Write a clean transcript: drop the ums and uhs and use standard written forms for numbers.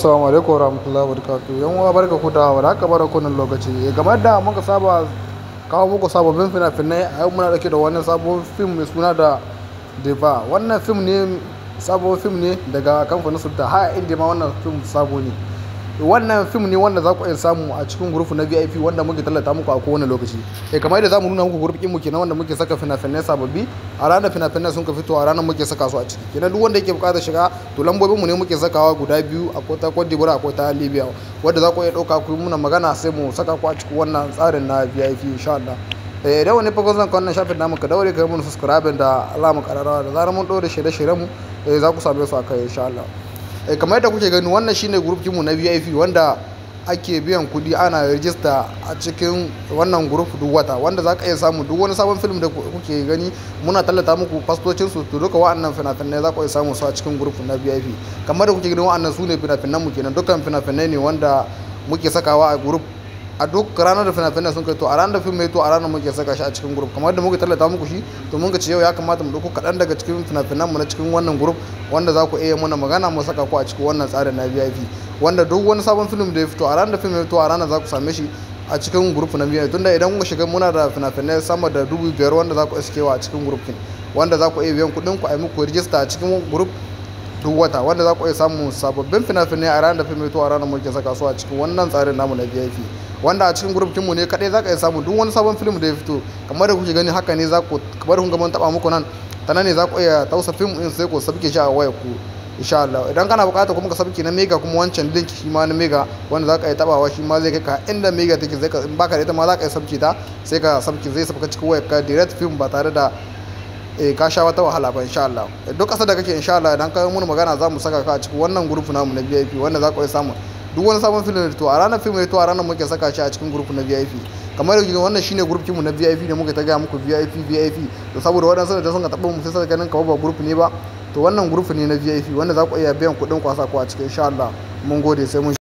Assalamu alaikum warahmatullahi wabarakatuh. Yan uwa, barka ku da warhaka, barka wannan lokaci. Kamar da muka saba kawo muku sababbin fina-finai, a yau muna dauke da wani sabon fim mai suna da Deva. Wannan fim ne, sabon fim ne daga kamfanin Sultan. Ha, inda ma wannan fim sabo ne. Wannan fim ne wanda za ku iya samu a cikin group na VIP wanda muke tallata muku a kowane lokaci. Kamar yadda za mu nuna muku group ɗin mu kenan, wanda muke saka fina-finai sababbi. A ranar fina-finai sun ka fito, a ranar muke saka su a ciki. Kenan duk wanda yake buƙatar shiga, to lambobin mu ne muke sakawa guda biyu, akwai ta Cote d'Ivoire, akwai ta Libya, wanda za ku iya ɗauka ku yi muna magana, sai mu saka ku a cikin wannan tsarin na VIP insha Allah. Idan wani farkon zan wannan shafin namu, ka daure ka yi mun subscribe da alamar ƙararrawa. Da zarar mun ɗora shirye-shiryen mu, za ku same su a kai insha Allah. Kamar yadda kuke gani, wannan shine group mu na VIP wanda ake biyan kuɗi ana rijista a cikin wannan group duk wata, wanda za ka iya samu duk wani sabon film da kuke gani muna tallata muku fastocin su. To, duka wa'annan fina-finai za ku iya samu su a cikin group na VIP. Kamar da kuke gani, wa'annan su ne fina-finan mu kenan. Dukkan fina-finai ne wanda muke sakawa a group a duk ranar da fina-finai sun kai. To, a ranar da fim mai to, a ranar muke saka shi a cikin group kamar da muke tallata muku shi. To, mun ga ce yau ya kamata mu dauko kaɗan daga cikin fina-finan mu na cikin wannan group, wanda za ku iya muna magana mu saka ku a cikin wannan tsarin na VIP, wanda duk wani sabon film da ya fito, a ranar da film ya fito, a ranar za ku same shi a cikin group na VIP. Tunda idan kuka shiga, muna da fina-finai sama da 5,000 wanda za ku iskewa a cikin group din, wanda za ku iya biyan kuɗin ku a yi muku rijista a cikin group duk wata, wanda za ku iya samun sababbin fina-finai. A ranar da fim to, a ranar muke saka su a cikin wannan tsarin namu na VIP, wanda a cikin group mu ne kadai za ka iya samu duk wani sabon film da ya fito. Kamar da kuke gani, haka ne za ku, kamar kun ga mun taba muku nan, ta nan ne za ku iya tausa film din, sai ku sabke shi a wayar ku insha Allah. Idan kana bukata kuma ka sabke na mega, kuma wancan link shi ma na mega wanda za ka iya tabawa, shi ma zai kai ka inda mega take. Zai ka, in baka da ita ma, za ka iya sabke ta, sai ka sabke, zai sabka cikin wayar ka direct film ba tare da ka sha wata wahala ba insha Allah. Duk ƙasar da kake, insha Allah, idan ka yi mun magana, za mu saka ka a cikin wannan group namu na VIP, wanda za ku iya samu duk wani sabon film. To, a ranar film to, a ranar muke saka shi a cikin group na VIP. Kamar yau, wannan shine group mu na VIP da muke ta gaya muku, VIP, VIP. To, saboda waɗansu da sun ka taɓa mu, sai suka ganin kamar ba group ne ba. To, wannan group ne na VIP wanda za ku iya biyan kuɗin kwasa ku a cikin insha Allah. Mun gode, sai mun